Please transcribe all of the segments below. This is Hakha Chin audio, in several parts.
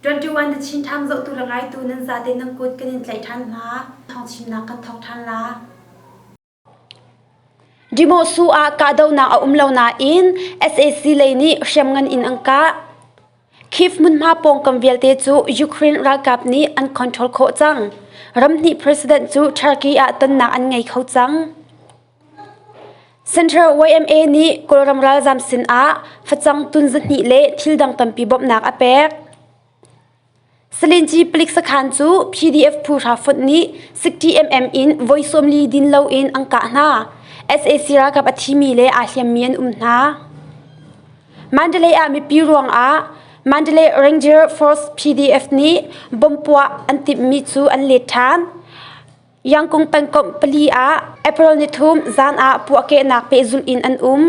21 The Chin Times zohtu le ngaitu nan zate nan kut kan in tlaih ṭhan hna. Thawngchimnak kan thawk ṭhan la. Dimosu ah kahdohnak a um lo nain sac lei nih hriamngan in an kah. Kyiv hmunhma pawngkam vialte cu Ukraine ralkap nih an control khawh cang. Ramhnih president cu Turkey ah tonnak an ngei kho cang. Central YMA nih Kawlram ralzam sinah facang tun zahnih le thil dang tampi bawmhnak a pek. Salinci palik sakhan cu PDF phu hra fonh nih 60mm in voi 40 din loin an kah hna. SAC ralkap a thimi le aa hliammi an um hna. Mandalay ah mipi ruangah Mandalay Ranger Force PDF nih bomb puah an timhmi cu an let ṭhan. Yangkung pengkomh pali ah April nithum zan ah puahkehnak pehzulh in an um.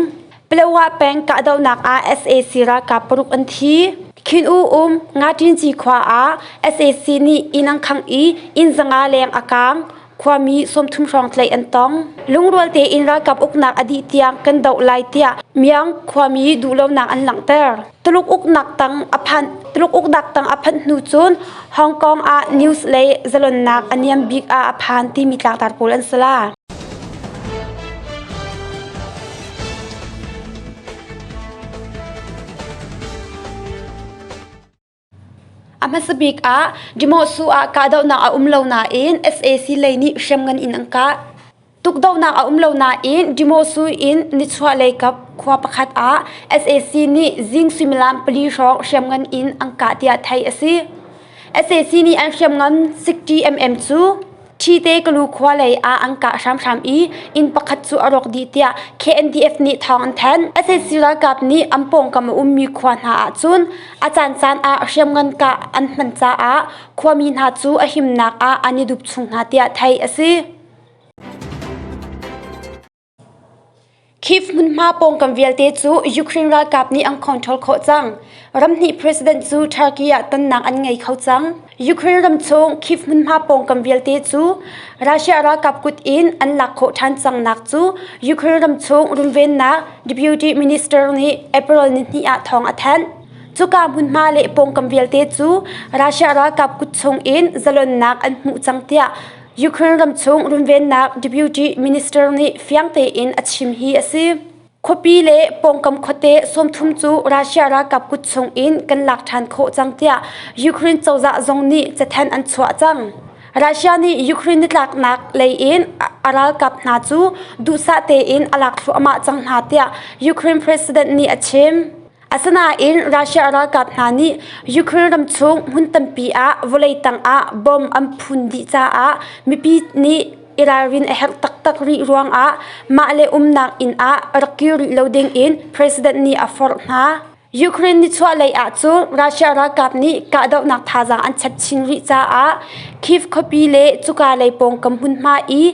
Palawa peng kahdohnak ah sac ralkap paruk an thi. Khin U um Ngaṭinci khua ah sac nih inn an khangh i inn zanga leng a kaang. Khuami 30 hrawng tlaih an tong. Lungrual tein ralkap uknak a dih tiang kan doh lai tiah Myang khuami duhlonak an langhter. Tuluk uknak tang a phanh Tuluk uknak tang a phanh hnu cun Hong Kong ah news lei zalonnak a niam bik ah a phan timi tlangtar pawl an si la. A hmasa bik ah Dimosu ah kahdohnak a um lo nain sac lei nih hriamngan in an kah. Tukdohnak a um lo nain Dimosu in nichuahlei kap khua pakhat ah sac nih zing suimilam pali hrawng hriamngan in an kah tiah theih a si. Sac nih an hriamngan 60 mm cu Ṭhite Kalu khua lei ah an kah hramhram i inn pakhat cu a rawk dih tiah KNDF nih thawng an thanh. Sac ralkap nih an pawngkam a ummi khua hna ahcun a caancaan ah hriamngan kah an hman caah khuami hna cu a himnak ah an i dup chung hna tiah theih a si. Kyiv hmunhma pawngkam vialte cu Ukraine ralkap nih an control khawh cang. Ramhnih president cu Turkey ah tonnak an ngei kho cang. Ukraine ramchung Kyiv hmunhma pawngkam vialte cu Russia ralkap kut in an lak khawh ṭhan cangnak cu Ukraine ramchung runvennak deputy minister nih April nihnih ah thawng a thanh. Cuka hmunhma le pawngkam vialte cu Russia ralkap kut chung in zalonnak an hmuh cang tiah Ukraine ramchung runvennak deputy minister nih fiang tein a chim hi a si. Khuapi le pawngkam khuate 30 cu Russia ralkap kut chung in kan lak ṭhan khawh cang tiah Ukraine cozah zong nih cathanh an chuah cang. Russia nih Ukraine nitlaknak lei in a ralkap hna cu duhsah tein a lak thluahmah cang hna tiah Ukraine president nih a chim. Asinain Russia ralkap hna nih Ukraine ramchung hmun tampi ah vawlei tangah bomb an phun dih caah mipi nih i ralrin a herh taktak rih ruangah mah le umnak inn ah rak kir rih lo dingin president nih a forh hna. Ukraine nichuahlei ah cun Russia ralkap nih kahdohnak thazaang an chap chin rih caah Kyiv khuapi le cuka lei pawngkam hmunhma i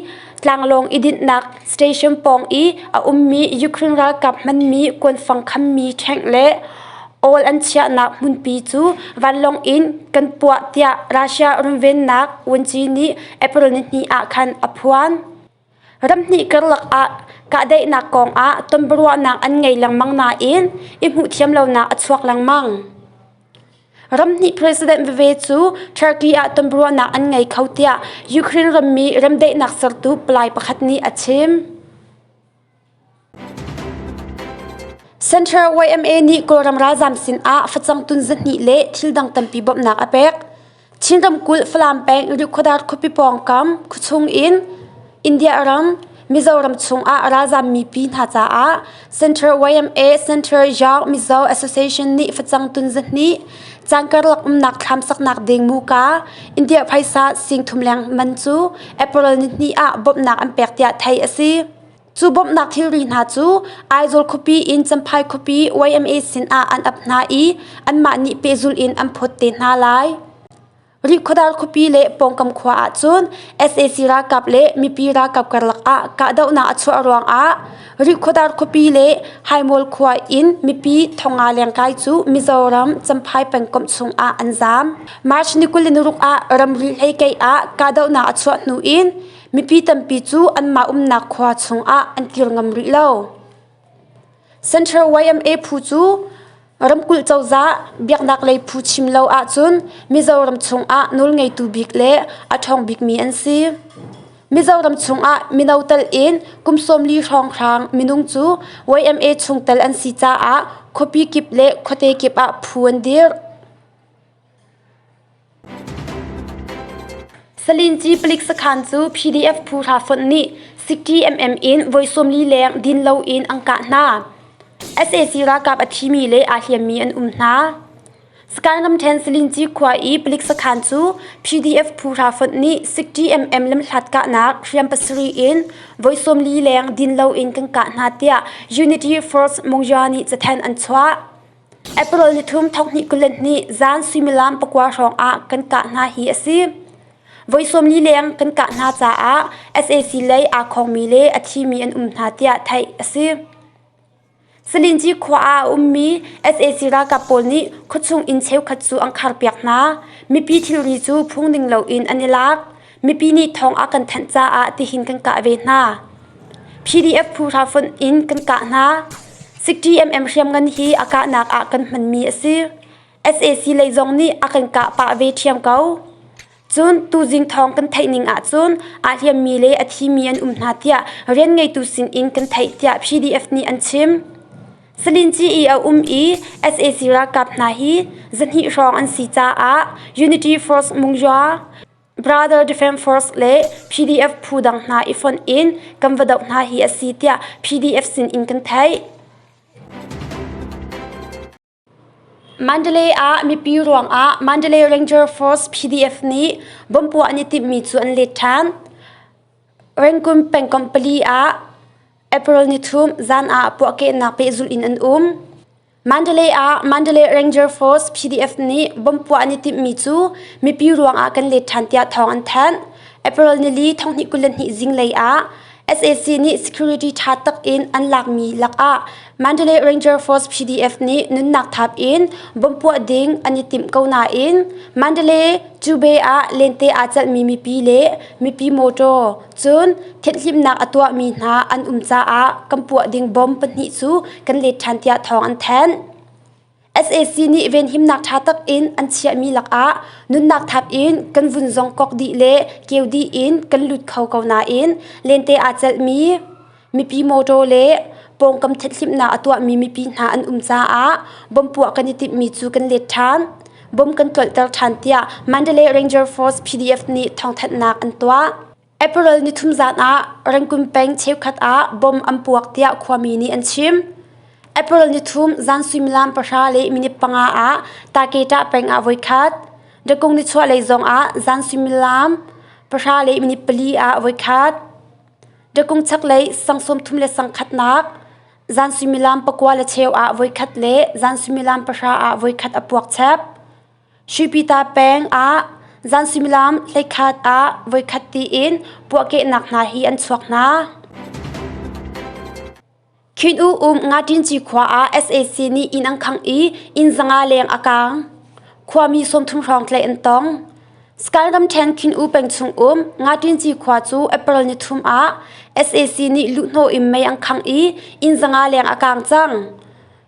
Tlanglawng i dinhnak station pawng i a ummi Ukraine ralkap hmanmi kuanfang khammi ṭhengh le awl an chiahnak hmunpi cu vanlawng in kan puah tiah Russia runvennak vuanci nih April nihnih ah khan a phuan. Ramhnih karlak ah kahdaihnak kong ah tonbiaruahnak an ngei lengmang nain i hmuhthiam lonak a chuak lengmang. Ramhnih president veve cu Turkey ah tonbiaruahnak an ngei kho tiah Ukraine rammi remdaihnak sertu palai pakhat nih a chim. Central YMA nih Kawlram ralzam sin ah facang tun zahnih le thil dang tampi bawmhnak a pek. Chin ramkulh Falam peng Rihkhawdar khuapi pawngkam khuachung in India ram Mizoram chungah ralzam mipi hna caah Central YMA Central Young Mizo Association nih facang tun zahnih caan karlak umnak thlam saknak ding muka India phaisa sing thum leng man cu April nihnih ah bawmhnak an pek tiah theih a si. Cu bawmhnak thilri hna cu Aizawl khuapi in Champhai khuapi YMA sin ah an ap hna i anmah nih pehzulh in an phawt te hna lai. Rihkhawdar khuapi le pawngkam khua ahcun sac ralkap le mipi ralkap karlak ah kahdohnak a chuah ruangah Rihkhawdar khuapi le Haimual khua in mipi thonga lengkai cu Mizoram Champhai pengkomh chungah an zaam. March ni 26 ah ramri hleikei ah kahdohnak a chuah hnu in mipi tampi cu anmah umnak khua chungah an kir ngam rih lo. Central YMA phu cu. Ramkulh cozah biaknak lei phu chim lo ahcun Mizoram chungah nawlngeitu bik le a ṭhawng bikmi an si. Mizoram chungah mino tal in kum 40 hrawnghrang minung cu YMA chungtel an si caah khuapi kip le khuate kip ah phu an dirh. Salinci palik sakhan cu PDF phu hra fonh nih 60mm in voi 40 leng din loin an kah hna. Sac ralkap a thimi le aa hliammi an um hna. Sky ramṭhen Salinci khua i palik sakhan cu PDF phu hra fonh nih 60mm lamhlat kahnak hriam pasarih in voi 40 leng din loin kan kah hna tiah Unity Force Mongya nih cathanh an chuah. April nithum thonghnih 22 zan suimilam pakua hrawng ah kan kah hna hi a si. Voi 40 leng kan kah hna caah sac lei aa khongmi le a thimi an um hna tiah theih a si. Salinci khua ah a ummi sac ralkap pawl nih khuachung inn cheukhat cu an kharpiak hna. Mipi thilri cu phung ning loin an i lak. Mipi nih thawng a kan thanh caah tihin kan kah ve hna. PDF phu hra fonh in kan kah hna. 60mm hriamngan hi a kahnak ah kan hmanmi a si. Sac lei zong nih a kan kah pah ve ṭhiam ko. Cun tuzing thawng kan theih ning ahcun aa hliammi le a thimi an um hna tiah rian ngeitu sin in kan theih tiah PDF nih an chim. Salinci i a um i sac ralkap hna hi zahnih hrawng an si caah Unity Force Mungya Brother Defense Force le PDF phu dang hna i fonh in kan va doh hna hi a si tiah PDF sin in kan theih. Mandalay ah mipi ruangah Mandalay Ranger Force PDF nih bomb puah an i timhmi cu an let ṭhan. Rangoon pengkomh pali ah April nithum zan ah puahkehnak pehzulh in an um. Mandalay ah Mandalay Ranger Force PDF nih bomb puah an i timhmi cu mipi ruangah kan let ṭhan tiah thawng an thanh. April nili thonghnih 22 zinglei ah sac nih security ṭha tak in an lakmi lakah Mandalay Ranger Force PDF nih nunnak thap in bomb puah ding an i timh ko nain Mandalay Cube ah lente aa celhmi mipi le mipi motor Cun thianhhlimhnak a tuahmi hna an um caah kan puah ding bom pahnih cu kan let ṭhan tiah thawng an thanh. Sac nih venhimnak ṭha tak in an chiahmi lakah nunnak thap in kan vun zong kok dih le keu dih in kan lut kho ko nain lente aa celhmi mipi mawṭaw le pawngkam thianhhlimhnak a tuahmi mipi hna an um caah bom puah kan i timhmi cu kan let ṭhan. Bom kan tlolhter ṭhan tiah Mandalay Ranger Force PDF nih thawngthanhnak an tuah. April nithum zan ah Rangoon peng cheukhat ah bom an puak tiah khuami nih an chim. April nithum zan suimilam pahra le minute panga ah Taketa peng ah voikhat, Dakung nichuahlei zong ah zan suimilam pahra le minute pali ah voikhat, Dakung chaklei sang sawmthum le sang khatnak zan suimilam pakua le cheu ah voikhat le zan suimilam pahra ah voikhat a puak chep. Shwipita peng ah zan suimilam hleikhat ah voikhat tiin puahkehnak hna hi an chuak hna. Khin U um Ngaṭinci khua ah sac nih inn an khangh i inn zanga leng a kaang. Khuami 30 hrawng tlaih an tong. Sky ramṭhen Khin U peng chung um Ngaṭinci khua cu April nithum ah sac nih luhhnawh in mei an khangh i inn zanga leng a kaang cang.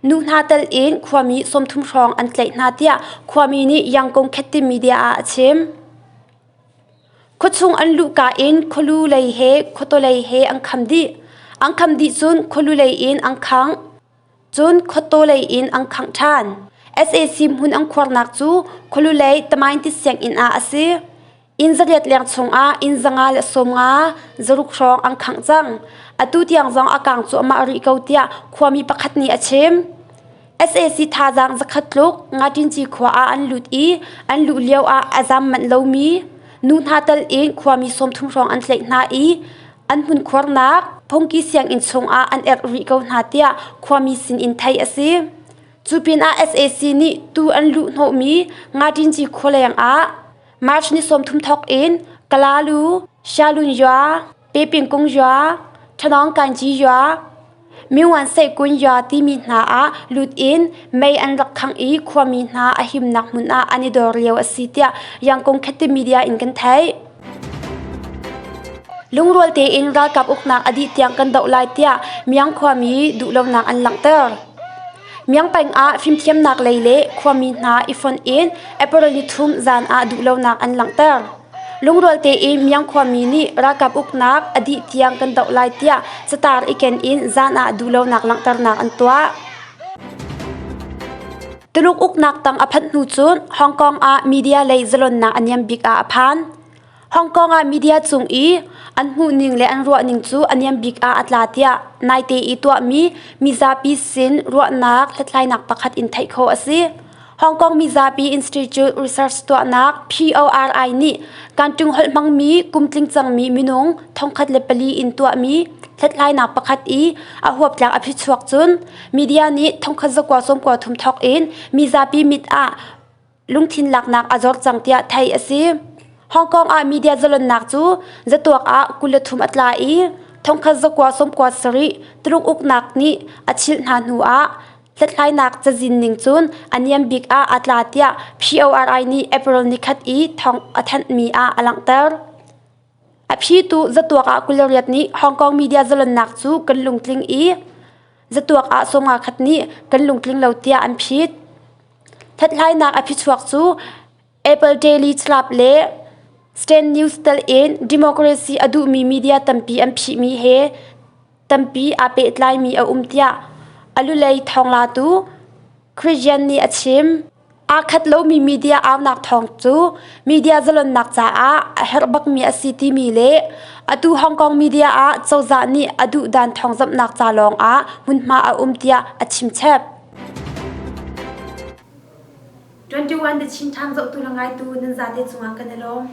Nu hna tel in khuami 30 hrawng an tlaih hna tiah khuami nih Yangon Khetti Media ah a chim. Khuachung an luhka in khualu lei he khuataw lei he an kham dih. An kham dih cun khualu lei in an khangh. Cun khuataw lei in an khangh ṭhan. Sac hmun an khuarnak cu khualu lei Tamainti sianginn ah a si. Inn zariat leng chungah inn zanga le sawmnga zaruk hrawng an khangh cang. Atu tiang zong a kang cuahmah rih ko tiah khuami pakhat nih a chim. Sac thazaang zakhat tluk Ngaṭinci khua ah an lut i an luh lio ah a zam manh lomi nu hna tal in khuami 30 hrawng an tlaih hna i an hmunkhuarnak phungki sianginn chungah an erh rih ko hna tiah khuami sinin theih a si. Cu pinah sac nih tu an luh hnawhmi Ngaṭinci khua leng ah March ni 30 thawk in Kalalu, Shalun Yua, Pepingkung Yua, Thanawng Kanci Yua, Myuan Seihkun Yua timi hna ah lut in mei an rak khangh i khuami hna a himnak hmun ah an i dor lio a si tiah Yangon Khetti Media in kan theih. Lungrual tein ralkap uknak a dih tiang kan doh lai tiah Myang khuami duhlonak an langhter. Myang peng ah fimthiamnak lei le khuami hna i fonh in April 3 zan ah duhlonak an langhter. Lungrual tein Myang khuami nih ralkap uknak a dih tiang kan doh lai tiah catar i ken in zan ah duhlonak langhternak an tuah. Tuluk uknak tang a phanh hnu cun Hong Kong ah media lei zalonnak a niam bik ah a phan. Hong Kong ah media cung i an hmuhning le an ruahning cu a niam bik ah a tla tiah naite i tuahmi mizapi sin ruahnak hlathlainak pakhat in theih khawh a si. Hong Kong mizapi Institute Research tuahnak PORI nih kanṭung holh hmangmi kum tling cangmi minung 1004 in tuahmi hlathlainak pakhat i a huaptlak a phichuak cun media nih 1993 thawk in mizapi mit ah lungthin laknak a zor cang tiah theih a si. Hong Kong ah media zalonnak cu zatuak ah 23 a tla i 1997 Tuluk uknak nih a chilh hna hnu ah hlathlainak cazin ning cun a niam bik ah a tla tiah PORI nih April nikhat i thawng a thanhmi ah a langhter. A phitu zatuak ah 28 nih Hong Kong media zalonnak cu kan lungtling i zatuak ah sawmnga khat nih kan lungtling lo tiah an phit. Hlathlainak a phichuak cu Apple Daily Club le Stand News tel in democracy a duhmi media tampi an phihmi he tampi aa pehtlaimi a um tiah a lulei thawnglatu Christian nih a chim. Aa khat lomi media aunak thawng cu media zalonnak caah a herh bakmi a si timi le atu Hong Kong media ah cozah nih a duhdan thawngzamhnak ca lawng ah hmunhma a um tiah a chimchep. 21 The Chin Times zohtu le ngaitu nan zate cungah kan i lawm.